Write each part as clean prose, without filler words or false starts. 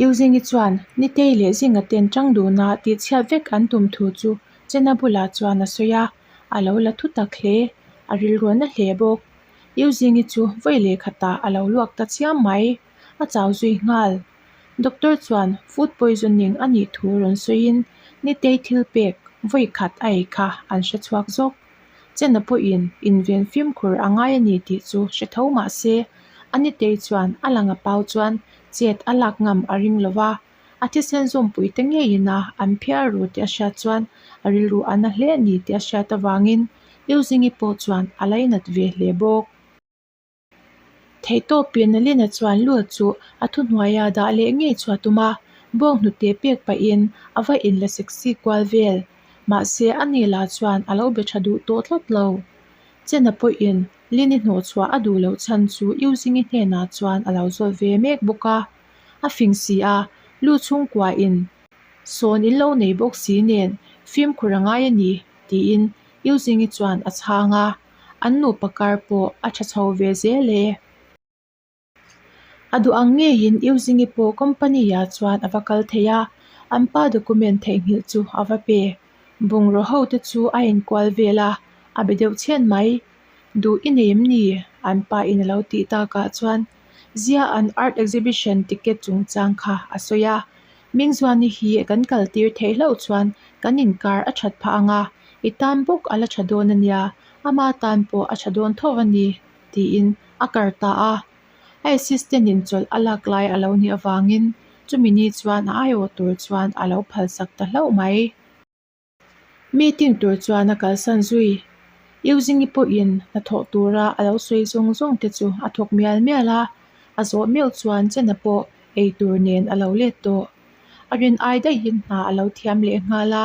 Euzingi chuan Nitei leh Zinga ten tang duna tihchhiat vek an tum thu chu Chena bulah chuan a sawi a, a lo la thutak hle, a rilru na hle bawk. Euzingi chu vawi leh khatah a lo luak ta chiam mai, a chau zui nghal. Doctor chuan food poisoning a nih thu rawn sawiin Nitei thil pek vawi khat a ei kha an hre chhuak zawk. Chena pawhin inven fimkhur a ngai a ni tih chu hre tho mah se, a Nitei chuan a lang a pau chuan chet a lak ngam a ring lo va, a thisen zawmpui te ngeiin a an phiar ru tih a hriat chuan a rilru a na hle a ni tih a hriat avangin Euzingi pawh chuan a lainat ve hle bawk. Theihtawpin Nalina chuan Lua chu a thuhnuaia dah leh ngei chu a tum a, bawnghnute pek pahin a va inla sexy kual vel. Mahse, a ni lah chuan a lo be tha duh tawh tlat lo. Chena pawhin Lini hnawhchhuah a duh loh chhan chu Euzingi hnenah chuan a lo zawt ve mek bawk a. A fing si a, Lu chhungkuain sawn in lo nei bawk si nen fimkhur a ngai a ni, tiin Euzingi chuan a chhang a. An nupa kar pawh a tha chho ve zel e. A duh ang ngeiin Euzingi pawh company ah chuan a va kal thei a, an pa document theihnghilh chu a va pe. Bungraw ho te chu a enkual vel a, a be deuh chhen mai. Duh i nei em ni? An pa in a lo tih takah chuan Zia an art exhibition ticket chungchang kha a sawi a. Mingzuani hi kan kal tir theih hlauh chuan kan inkar a that phah ang a, i tan bawk a la tha dawn a nia, ama tan pawh a tha dawn tho a ni, tiin a kar ta a. A assistant in chawlh a lak lai a lo nih avangin chumi ni chuan a aiawh tur chuan a lo phalsak ta hlauh mai. Meeting tur chuan a kalsan zui. Euzingi pawhin hnathawh tura a lo sawi zawng zawng te chu a thawk mial mial a, a zawh meuh chuan Chena pawh ei tur nen a lo let tawh. A rin ai daihin hna a lo thiam leh nghal a,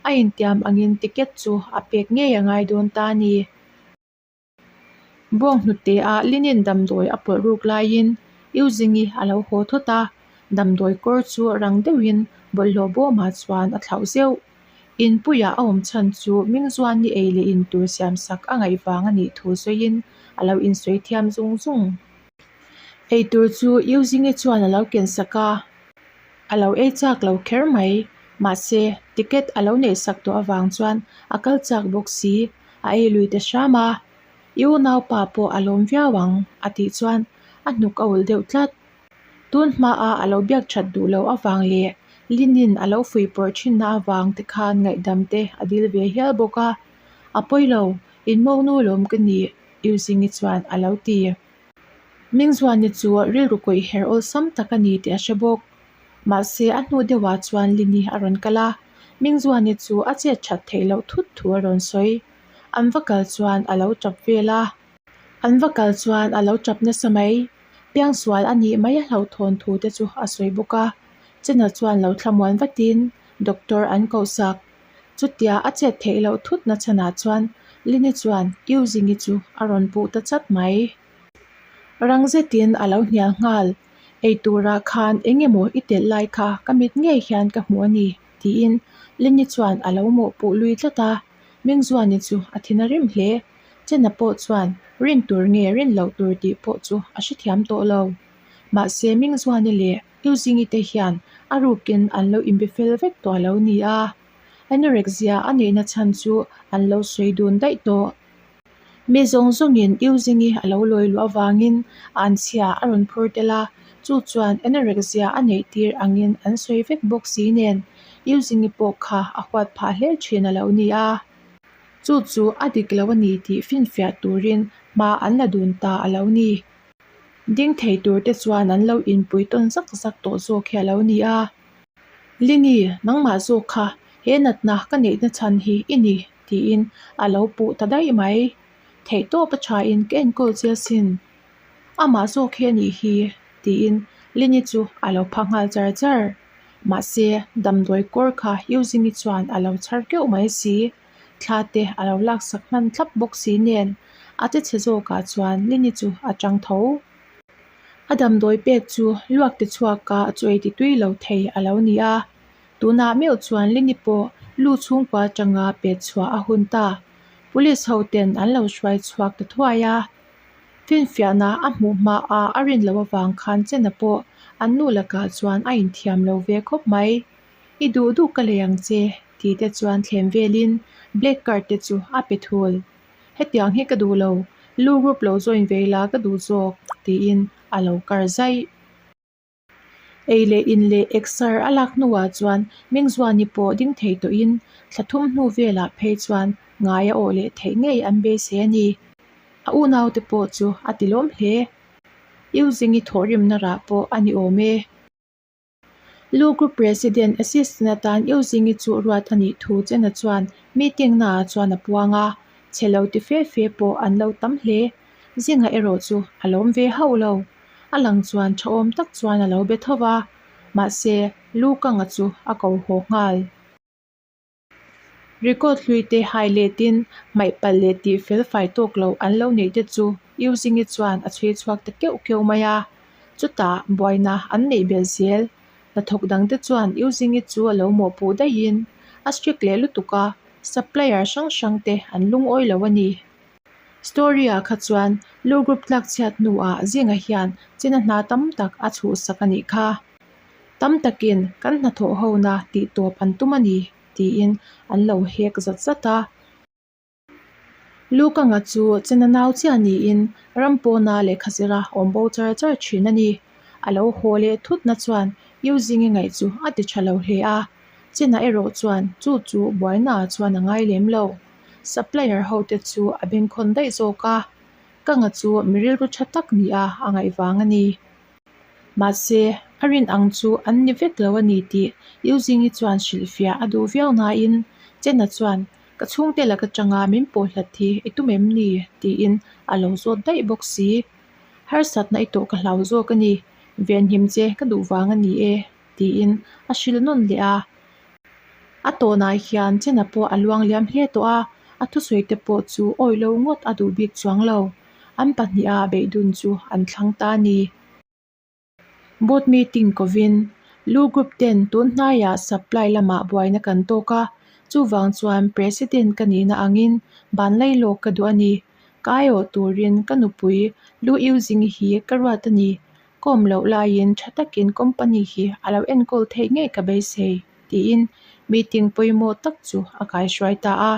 a intiam angin ticket chu a pek ngei a ngai dawn ta a ni. Bawnghnute ah linen damdawi a pawlh ruk laiin Euzingi a lo haw thawt a, damdawi kawr chu rang deuhin bawlhhlawh bawmah chuan a thlauh zeuh. Inpuiah a awm chhan chu Mingzuani ei leh in tur siam sak a ngaih vang a nih thu sawiin a lo insawi thiam zung zung. Eitur chu Euzingi chuan a lo ken sak a, a lo ei chak lo kher mai. Mahse, ticket a lo neih sak tawh avang chuan a kal chak bawk si. A ei lui ta hram a, I unaupa pawh a lawm viau ang a tih chuan a hnuk a ulh deuh tlat. Tun hmaa a lo biak that duh loh avang leh Linin a lo fuihpawrh thinna avang te khan ngaihdam te a dil ve hial bawk a, A pawi lo, inmawknu lawm ka ni Euzingi chuan a lo ti. Mingzuani chu rilru kawih her awlsam tak a ni tih a hre bawk. Mahse, a hnu deuhah chuan Lini a rawn kal a, Mingzuani chu a chet that theih loh thut thu a rawn sawi. An va kal chuan a lo tap vel a. An va kal chuan a lo tap nasa mai. Piangsual a nih mai a hlauhthawn thu te chu a sawi bawk a. Chena chuan lo thlamuan vatin doctor an kohsak. Chutia a chet theih loh thut na chhanah chuan Lini chuan Euzingi chu a rawn puh ta chat mai. Rang zetin a lo hnial nghal. Ei turah khan eng emaw i telh lai kha ka mit ngei hian ka hmu a ni, tiin Lini chuan a lo mawhpuh lui tlat a. Mingzuani chu a thin a rim hle. Chena pawh chuan rin tur nge rin loh tur tih pawh chu a hrethiam tawh lo. Mahse Mingzuani leh Euzingi te hian a rukin an lo inbe fel vek tawh a lo ni a. Anorexia a neihna chhan chu an lo sawi dun daih tawh. Mi zawng zawngin Euzingi a lo lawi luh avangin anchhia a rawn phur tel a, chu chuan anorexia a neih tir angin an sawi vek bawk si nen Euzingi pawh kha a huat phah hle thin a lo ni a. Chu chu a dik lo a ni tih finfiah turin hma an la dun ta a lo ni. Ding thei tur te chuan an lo inpui tawn zak zak tawh zawk hi a lo ni a. Lini, nangmah zawk kha he natna ka neihna chhan hi i ni, tiin a lo puh ta daih mai. Theihtawp a thain ka enkawl che asin. Amah zawk hi a nih hi, tiin Lini chu a lo pha nghal char char. Mahse, damdawi kawr kha Euzingi chuan a lo chhar keuh mai si. Thla te a lo laksak hman thlap bawk si nen a che chhe zawkah chuan Lini chu a tang tho. A damdawi pek chu luak ti chhuaka chu ei ti tui lo thei a lo ni a, tunah meuh chuan Lini pawh lu chhungkua atanga pet chhuah a hun ta. Police ho ten an lo hruai chhuak ta thuai a. Finfiahna a hmuh hma a a rin loh avang khan Chena pawh an nu lakah chuan a inthiam lo ve khawp mai. I duh duh ka lei ang che tih te chuan thlem velin black card te chu a pe thul. Hetiang hi ka duh lo, lu group lo join ve ila ka duh zawk tiin a lo kar zaih. Ei leh in leh exer a lak hnuah chuan Mingzuani pawh ding thei tawhin thla thum hnu velah phei chuan ngai a awh leh theih ngei an beisei a ni. A unaute pawh chu a ti lawm hle. Iuzingi thawhrimna rah pawh a ni awm e. Lu Group President Assistant atan Iuzingi chu ruat a nih thu Chena chuan meeting naah chuan a puang a, chhe lo ti fe fe pawh an lo tam hle. Zinga erawh chu a lawm ve hauh lo. A lang chuan thahawm tak chuan a lo be tho va, mahse lu kanga chu a ko haw nghal. Record hlui te hai letin hmaih palh leh tih fel fai tawk lo an lo neih te chu Yuzingi chuan a chhui chhuak ta keuh keuh mai a. Chutah buaina an neih belh zel. Hnathawk dang te chuan Yuzingi chu a lo mawhpuh daihin a strict leh lutuk a, supplier hrang hrang te an lungawi lo a ni. Story-ah kha chuan Lu Group tlakchhiat hnuah Zinga hian China hna tam tak a chhuhsak a nih kha. Tam takin kan hnathawh hona tih tawp an tum a ni, tiin an lo hek zat zat a. Lu Kanga chu China nau chiah niin ram pawna lehkha zira awm bo char char thin a ni. A lo haw leh thutna chuan Yu Zingi ngaih chu a ti tha lo hle a. China erawh chuan chu chu buainaah chuan a ngai lem lo. Supplier ho te chu a bengkhawn daih zawk a, ka nga chu mi rilru tha tak nia a ngaih vang a ni. Mahse, a rin ang chu an ni vek lo a ni tih Yuzingi chuan hrilhfiah a duh viau nain Chena chuan ka chhungte lak atanga min pawh hlat hi i tum em ni? tiin a lo zawt daih bawk si. Harsatna i tawh ka hlau zawk a ni, venhim che ka duh vang a ni e tiin a hrilh nawn leh a. A tawnah hian Chena pawh a luang liam hle tawh a, a thusawi te pawh chu awi lo ngawt a duh bik chuang lo. An pahniha beihdun chu an thlang ta a ni. Board meeting kovin Lu Group ten tun hnaiah supply lamah buaina kan tawk a, chuvang chuan President ka nihna angin banlai lawk ka duh a ni. Ka aiawh turin ka nupui Lu Yuzing hi ka ruat a ni. Ka awm loh laiin tha takin company hi a lo enkawl theih ngei ka beisei, tiin meeting pawimawh tak chu a kaihruai ta a.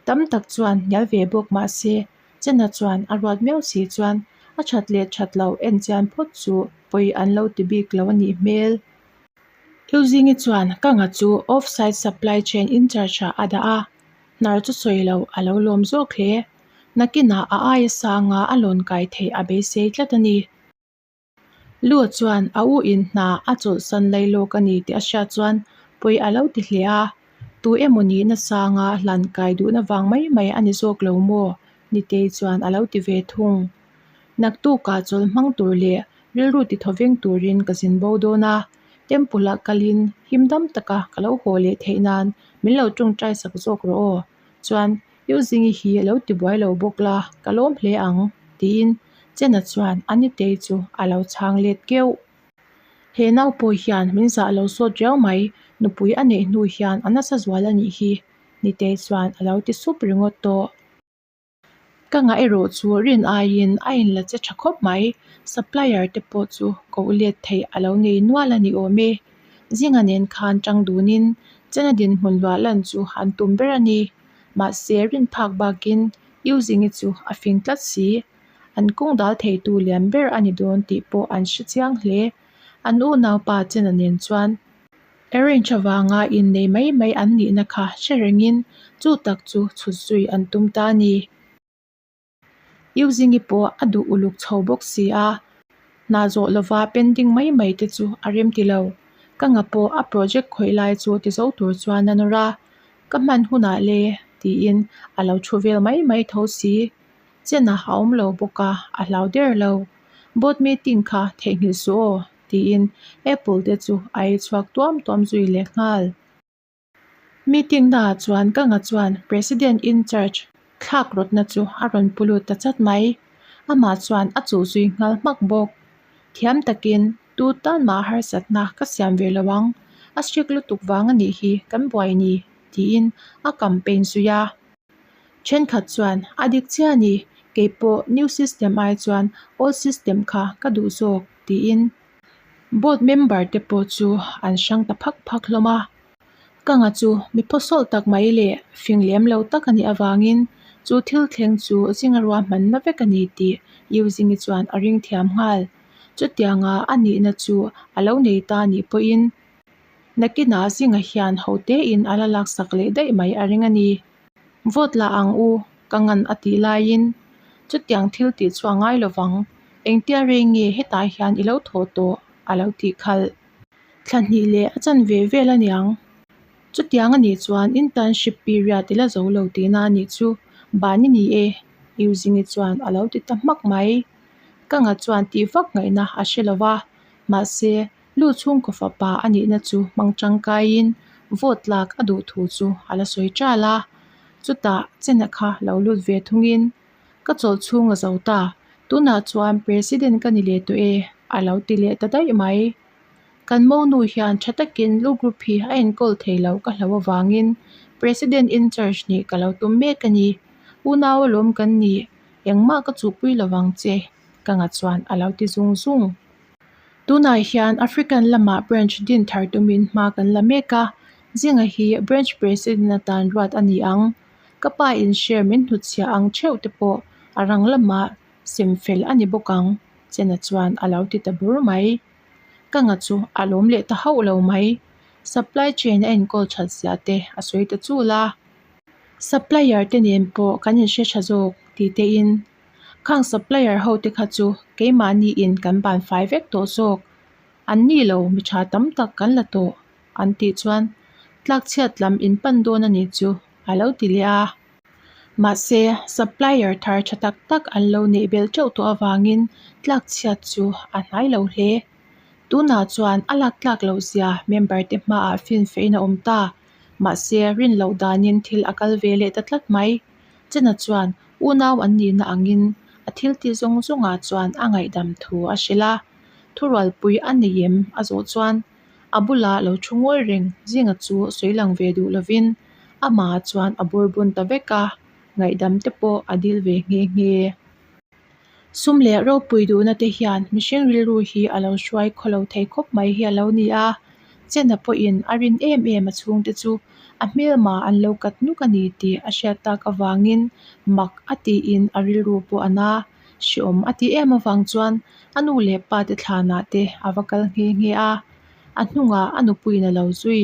Tam tak chuan hnial ve bawk mah se, Chena chuan a ruat miau si chuan a that leh that lo en chian phawt chu pawi an lo ti bik lo a nih hmel. Euzingi chuan ka nga chu off-site supply chain in-charge ah a dah a, hnar chu sawi lo a lo lawm zawk hle. Nakinah a aia sanga a lawn kai theih a beisei tlat a ni. Lu chuan a u in hna a chawlhsan lai lawk a ni tih a hriat chuan pawi a lo ti hle a, tu emaw nihna sanga hlan kai duhna vang mai mai a ni zawk lo maw? Nitei chuan a lo ti ve thung. Naktukah chawl hmang tur leh rilru ti thaw veng turin ka zin bo dawn a, temple ah kalin him dam taka ka lo haw leh theih nan min lo tawngtai sak zawk rawh aw. Chuan Yuzingi hi lo ti buai lo bawk la, ka lawm hle ang, tiin Chena chuan a nitei chu a lo chhang let keuh. He nau pawh hian min zah lo sawt riau mai, nupui a neih hnu hian a nasa zual a nih hi, nitei chuan a lo ti sup ringawt tawh. Ka ngah erawh chu rin aiin a inla che tha khawp mai, supplier te pawh chu koh let theih a lo nei nual a ni awm e. Zinga nen khan tang dunin Chena dinhmun luah lan chu an tum ber a ni. Mahse rin phak bakin Yuzingi chu a fing tlat si. An kawng dal theitu lian ber a ni dawn tih pawh an hre chiang hle. An unaupa Chena nen chuan arrange avanga innei mai mai an nihna kha hre rengin chu tak chu chhut zui an tum ta a ni. Yuzingi pawh a duh uluk chho bawk si a, hna zawh lova pending mai mai te chu a rem ti lo. Ka nga pawh a project khawih lai chu ti zo tur chuan a nawr a, ka hman hunah le tiin a lo thu vel mai mai tho si. Chena a awm lo bawk a, a hlau der lo. Board meeting kha theihnghilh suh aw tiin apple te chu a ei chhuak tuam tuam zui leh nghal. Meeting naah chuan ka nga chuan President in charge thlak rawtna chu a rawn pu lut ta chat mai. Amah chuan a chuh zui nghal hmak bawk. Thiam takin tu tan mah harsatna ka siam ve lo ang, a strict lutuk vang a nih hi kan buai ni tiin a campaign zui a. Thenkhat chuan a dik chiah a ni. Kei pawh new system ai chuan old system kha ka duh zawk, tiin board member te pawh chu an hrang ta phak phak hlawm a. Ka nga chu mi phawsawlh tak mai leh fing lem lo tak a nih avangin chu thil thleng chu zinga ruahmanna vek a ni tih Yuzingi chuan a ring thiam nghal. Chutianga a nihna chu a lo nei ta nih pawhin nakinah zinga hian ho tein a la laksak leh daih mai a ring a ni. Vote la ang u, ka ngan a tih laiin chutiang thil tih chu a ngai lovang, engtia rei nge hetah hian i lo thawh tawh a lo tih khalh. Thla hnih leh a chan ve vel a niang. Chutiang a nih chuan internship period i la zo lo tihna a nih chu ban i ni e, Yuzingi chuan a lo ti ta hmak mai. Ka nga chuan tih vak ngaihna a hre lo va, mahse lu chhungkaw fapa a nihna chu hmang tangkaiin vote lak a duh thu chu a la sawi ṭal a. Chutah Chena kha lo lut ve thungin, Ka chawlh chhung a zo ta, tunah chuan President ka ni leh tawh e, a lo ti leh ta daih mai. Kan monu hian tha takin lu group hi a enkawl thei lo ka hlo avangin President in charge nih ka lo tum mek a ni. Unau alawm kan ni, engmah ka chuhpui lovang che, ka nga chuan a lo ti zung zung. Tunah hian African lamah branch din thar tumin hma kan la mek a, Zinga hi branch president atan ruat a ni ang. Ka pa in share min hnutchhiah ang theuh te pawh a rang lamah sem fel a ni bawk ang, Chena chuan a lo ti ta bur mai. Ka nga chu a lawm leh ta hauh lo mai. Supply chain a enkawl that zia te a sawi ta chul a. Supplier te nen pawh kan inhre tha zawk tih te in khang supplier ho te kha chu keimahni in kan ban fai vek tawh zawk. An ni lo mi tha tam tak kan la tawh an tih chuan tlakchhiat lam in pan dawn a nih chu a lo ti leh a. Mahse, supplier thar tha tak tak an lo neih belh teuh tawh avangin tlakchhiat chu a hnai lo hle. Tunah chuan a lak tlak loh zia member te hmaah finfehin a awm ta. Mahse, rin loh danin thil a kal ve leh ta tlat mai. Chena chuan unau an nihna angin a thil tih zawng zawngah chuan a ngaihdam thu a hrilh a. Thurualpui a nei em a zawh chuan A bulah lo thu ngawi reng zinga chu sawi lang ve duh lovin amah chuan a bur bun ta vek a, ngaihdam te pawh a dil ve nghe nghe. Sum leh ropui duhna te hian mihring rilru hi a lo hruai khaw lo thei khawp mai hi a lo ni a, Chena pawhin a rin em em a chhungte chu a hmelma an lo kat nuk a ni tih a hriat tak avangin mak a tiin a rilru pawh a na. Hreawm a ti em avang chuan a nu leh pa te thlanah te a va kal nghe nghe a, a hnungah a nupuiin a lo zui.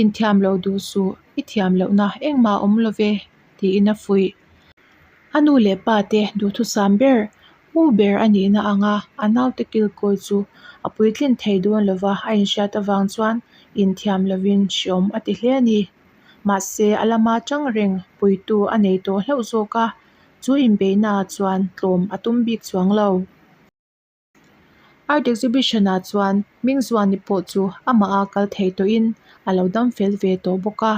Inthiam loh duh suh, i thiam lohna engmah a awm lo ve, tiin a fuih. A nu leh pa te duhthusam ber, u ber a nihna anga a naute kilkawi chu a puitlin thei dawn lova a inhriat avang chuan inthiam lovin hreawm a ti hle a ni. Mahse, a lama tang reng puitu a nei tawh hlauh zawk a, Chu inbeihnaah chuan tlawm a tum bik chuang lo. Art exhibition-ah chuan Mingzuani pawh chu amah a kal thei tawhin a lo dam fel ve tawh bawk a,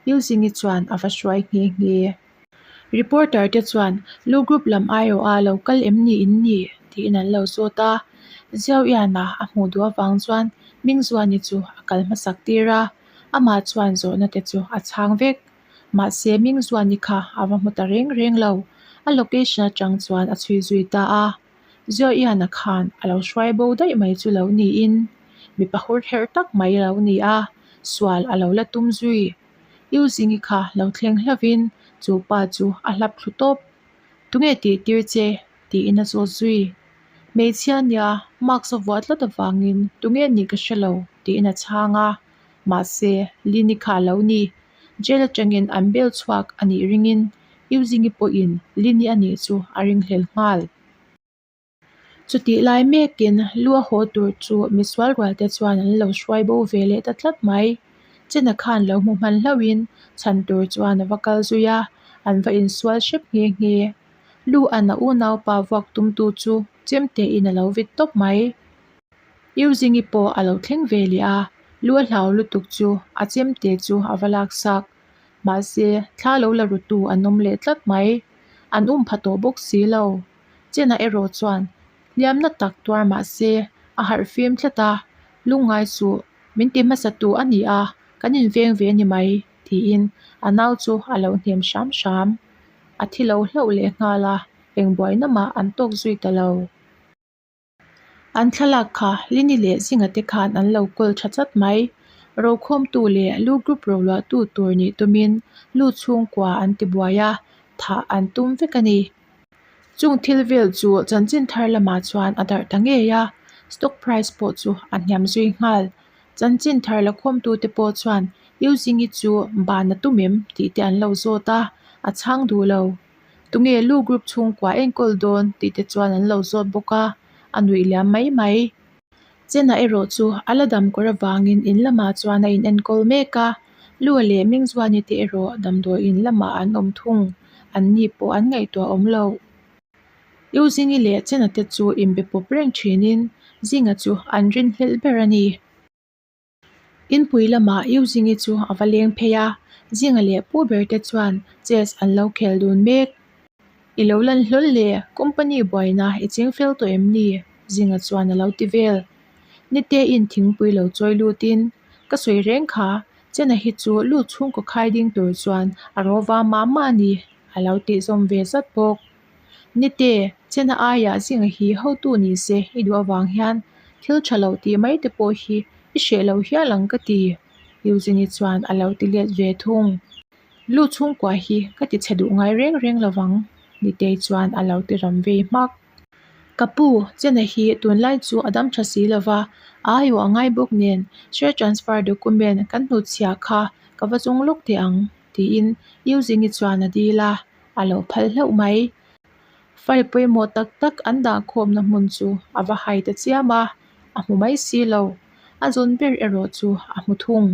Yuzingi chuan a va hruai nghe nghe. Reporter te chuan Lu Group lam aiawha lo kal em ni in ni? tiin an lo zawt a. Ziawiana a hmuh duh avang chuan Mingzuani chu a kal hmasak tir a, amah chuan zawhna te chu a chhang vek. Mahse Mingzuani kha a va hmu ta reng reng lo. A location atang chuan a chhui zui ta a. Zoiana khan a lo hruai bo daih mai chu lo niin mipa hur herh tak mai a lo ni a, sual a lo la tum zui. Yuzingi kha lo thleng hlauhin chu pa chu a hlap thlu tawp. Tunge tih tir che? tiin a zawt zui. Hmeichhia nia mask a vuah tlat avangin tunge nih ka hre lo tiin a chhang a. Mahse Lini kha a lo ni. Jail atangin an bel chhuak a nih ringin Yuzingi pawhin Lini a nih chu a ringhlel nghal. Chutih lai mekin lu a haw tur chu misual rual te chuan an lo hruai bo ve leh ta tlat mai. Chena khan lo hmu hman hlauhin chhan tur chuan a va kal zui a, an va insual hrep nghe nghe. Lu an a unaupa vuak tumtu chu chemtein a lo vit tawp mai. Yuzingi pawh a lo thleng ve leh a, lu a hlau lutuk chu a chemte chu a va laksak. Mahse, thla lo la rutu an awm leh tlat mai. An um pha tawh bawk si lo. Chena erawh chuan hliamna tak tuar mah se a harh fim tlat a, Lungngai suh, min ti hmasa tu a ni a, kan inveng ve a ni mai, tiin a nau chu a lo hnem hram hram. A thi lo hlauh leh nghal a. Eng buaina mah an tawk zui ta lo. An thlalak kha Lini leh Zinga te khan an lo kawl tha chat mai. Rokhawmtu leh lu group roluahtu tur nih tumin lu chhungkua an tibuai a, thah an tum vek a ni. Chung thil vel chu chanchin thar lamah chuan a darh ta ngei a, stock price pawh chu a hniam zui nghal. Chanchin thar la khawmtute pawh chuan U Zingi chu ban a tum em tih te an lo zawt a, a chhang duh lo. Tunge Lu Group chhungkua enkawl dawn tih te chuan an lo zawt bawk a, a nuih liam mai mai. Chena erawh chu a la dam kawr avangin in lamah chuan a in enkawl mek a, Lua leh Mingzuani te erawh damdawi in lamah an awm thung, an ni pawh an ngaihtuah awm lo. U Zingi leh Chena te chu inbe pawp reng thinin Zinga chu an rinhlelh ber a ni. Inpui lamah U Zingi chu a va leng phei a, Zinga leh Pu ber te chuan chess an lo khel dun mek. I lo lan hlawl le, company buaina i ching fel tawh em ni? Zinga chuan a lo ti vel. Nitein thingpui lo chawi lutin, Ka sawi reng kha, Chena hi chu lut chhungkaw khai ding tur chuan a rawva mah mah a ni, a lo tih zawm ve zat bawk. Nite, Chena aiah Zinga hi hotu ni se i duh avang hian thil tha lo tih mai te pawh hi i hreh lo hial ang ka ti, Eugenie chuan a lo ti let ve thung. Lu chhungkua hi ka ti chhe duh ngai reng reng lovang, Nitei chuan a lo ti ram vei hmak. Ka pu, Chena hi tunlai chu a dam tha si lova, a aiawh a ngai bawk nen share transfer document kan hnutchhiah kha ka va zawng lawk teh ang, tiin Eugenie chuan a dil a. a lo phal hlauh mai. File pawimawh tak tak an dah khawmna hmun chu a va hai ta chiam a, a hmu mai si lo. A zawn ber erawh chu a hmu thung.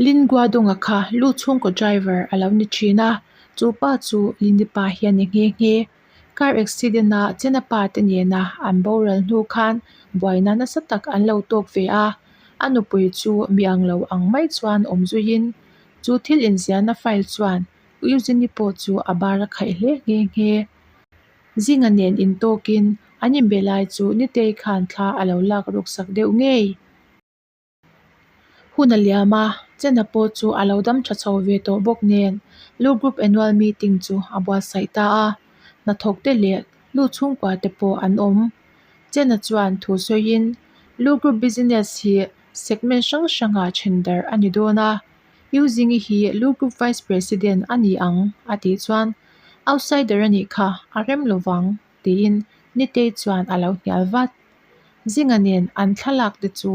Lin Guadonga kha lu chhungkaw driver a lo ni thin a, chu pa chu Lini pa hi a ni nghe nghe. Car accident a Chena pa te nena an boral hnu khan buaina nasa tak an lo tawk ve a, a nupui chu mi ang lo ang mai chuan awm zuiin chu thil inziahna file chuan Eugenie pawh chu a bar a khaih hle nghe nghe. Zinga nen intawkin an inbe lai chu Nitei khan thla a lo lak ruk sak deuh ngei. Hun a liam a, Chena pawh chu a lo dam tha chho ve tawh bawk nen Lu Group Annual Meeting chu a buatsaih ta a, hnathawk te leh lu chhungkua te pawh an awm. Chena chuan thu sawiin Lu Group Business hi segment hrang hrangah then darh a ni dawn a, U Zingi hi Lu Group Vice President a ni ang a tih chuan Outsider a nih kha a rem lo vang tiin Nitei chuan a lo hnial vat. Zinga nen an thlalak te chu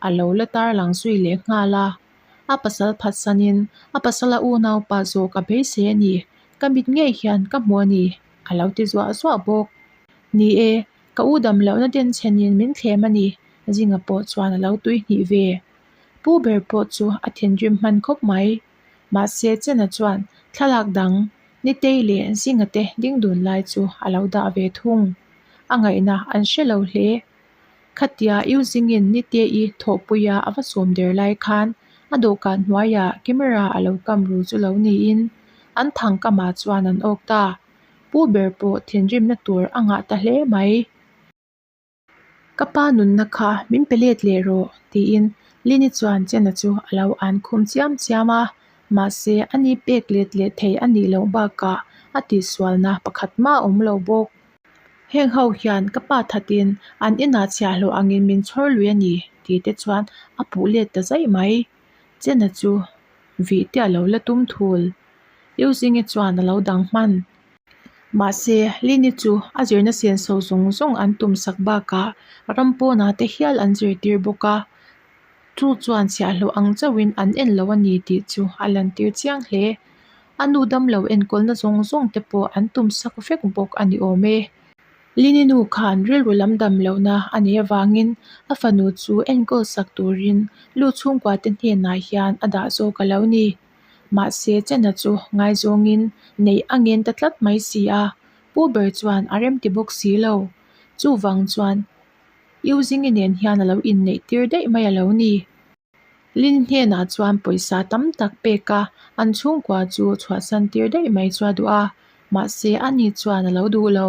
a lo la tar lang zui leh nghal a. A pasal phatsanin a pasala unaupa zawk a beisei a ni, ka mit ngei hian ka hmu a ni a lo ti zuah zuah bawk. Ni e, ka u dam lohna denchhenin min thlem a ni, Zinga pawh chuan a lo tuihnih ve. Pu ber pawh chu a thinrim hman khawp mai. Mahse Chena chuan thlalak dang Nitei leh Zinga te ding dun lai chu a lo dah ve thung. A ngaihna an hre lo hle. Khatia U Zingin Nitei thawhpuia a va sawm der lai khan a dawhkan hnuaiah camera a lo kam ru chu lo niin an thang kamah chuan an awk ta. Pu ber pawh thinrimna tur a ngah ta hle mai. Ka pa nunna kha min pe let leh rawh tiin Lini chuan Chena chu a lo an khum chiam chiam a, mahse a ni pek let leh thei a nih loh bakah a tihsualna pakhat mah a awm lo bawk. Heng ho hian ka pa thatin an inah chhiahhlawh angin min chhawr lui a ni tih te chuan a puh let ta zaih mai. Chena chu vih te a lo la tum thul. Eugene chuan a lo dang hman. Mahse, Lini chu a zirna senso zawng zawng an tum sak bakah ram pawnah te hial an zirtir bawk a, chu chuan chhiahhlawh ang chauhin an en lo a ni tih chu a lantir chiang hle. A nu damlo enkawlna zawng zawng te pawh an tum sak vek bawk a ni awm e. Lini nu khan rilru lam dam lohna a neih avangin a fanu chu enkawl sak turin lu chhungkua te hnenah hian a dah zawk a lo ni. Mahse, Chena chu ngaizawngin neih a ngen ta tlat mai si a, pu ber chuan a remti bawk si lo. Chuvang chuan U Zingi nen hian a lo inneih tir daih mai a lo ni. Lin hnenah chuan pawisa tam tak pek a, an chhungkua chu chhuahsan tir daih mai chu a duh a, mahse ani chuan a lo duh lo.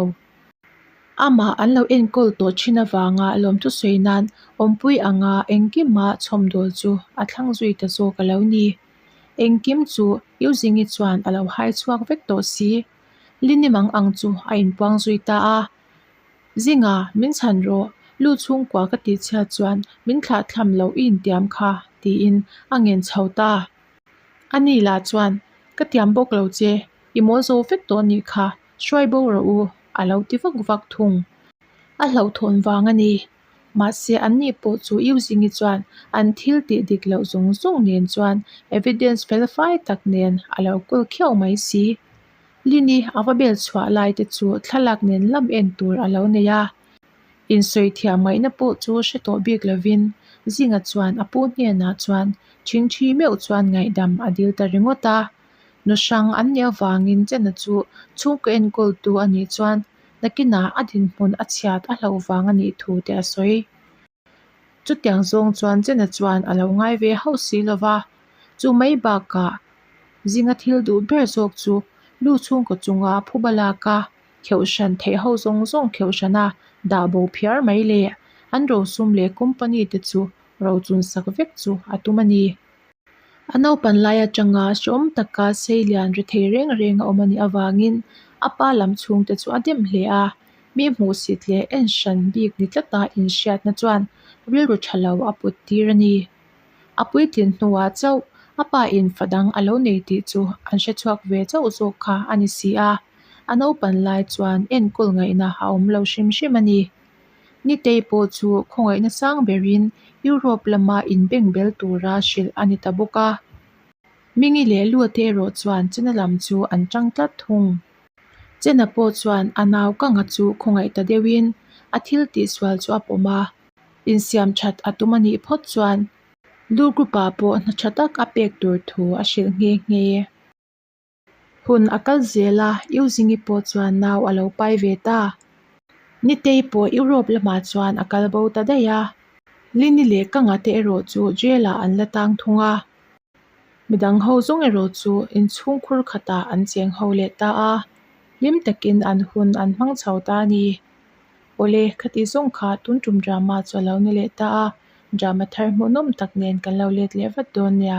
Amah an lo enkawl tawh thin avanga lawmthu sawi nan awmpui anga engkima chhawmdawl chu a thlang zui ta zawk a lo ni. Engkim chu U Zingi chuan a lo hai chhuak vek tawh si. Lini mang ang chu a inpuang zui ta a. Zinga, min chhan rawh, lu chhungkua ka tih chhiat chuan min thlah thlam loh i intiam kha, tiin a ngen chho ta. Ani lah chuan, Ka tiam bawk lo che, i mawl zo vek tawh anih kha, hruai bo rawh u, a lo ti vak vak thung. A hlauhthawn vang a ni. Mahse, anni pawh chu Yuzingi chuan an thil tih dik loh zawng zawng nen chuan evidence fel fai tak nen a lo kawl khiau mai si. Lini a va bel chhuah lai te chu thlalak nen lam en tur a lo nei a. Insawi thiam ngaihna pawh chu hre tawh bik lovin Zinga chuan a pu hnenah chuan ṭhingṭhi meuh chuan ngaihdam a dil ta ringawt a. Nu hrang an nih avangin Chena chu chhungkaw enkawltu a nih chuan nakinah a dinhmun a chhiat a hlauh vang a nih thu te a sawi. Chutiang zawng chuan Chena chuan a lo ngai ve hauh si lo va, chu mai bakah zinga thil duh ber zawk chu lu chhungkaw chunga phuba laka kheuh hran theih ho zawng zawng kheuh hrana dah bo phiar mai le, an rosum leh company te chu rochun sak vek chu a tum a ni. A naupan lai atanga hreawm taka sei lian ri thei reng reng a awm a nih avangin a pa lam chhungte chu a dem hle a, mi hmuhsit leh en hran bik ni tlata inhriatna chuan rilru tha lo a put tir a ni. A puitlin hnuah chauh a pa in fa dang a lo nei tih chu an hre chhuak ve chauh zawk kha a ni si a, a naupan lai chuan enkawl ngaihna a awm lo hrim hrim a ni. Nitei pawh chu khawngaihna sang berin Europe lama inbengbel tura hrilh a ni ta bawk a. Mingi leh Lute erawh chuan Chena lam chu an tang tlat thung. Chena pawh chuan a nau kanga chu khawngaih ta deuhin a thil tihsual chu a pawm a, insiam that a tum a nih phawt chuan Lu group-ah pawh hna tha tak a pek tur thu a hrilh nghe nghe. Hun a kal zel a, Yuzingi pawh chuan nau a lo pai ve ta. Nitei pawh Europe lamah chuan a kal bo ta daih a. Lini leh Kanga te erawh chu jail ah an la tang thung a. Midang ho zawng erawh chu inchhung khur khatah an cheng ho leh ta a. Hlim takin an hun an hmang chho ta a ni. Awle, khati zawng kha tun tum drama chu a lo ni leh ta a. Drama thar hmuhnawm tak nen kan lo let leh vat dawn nia.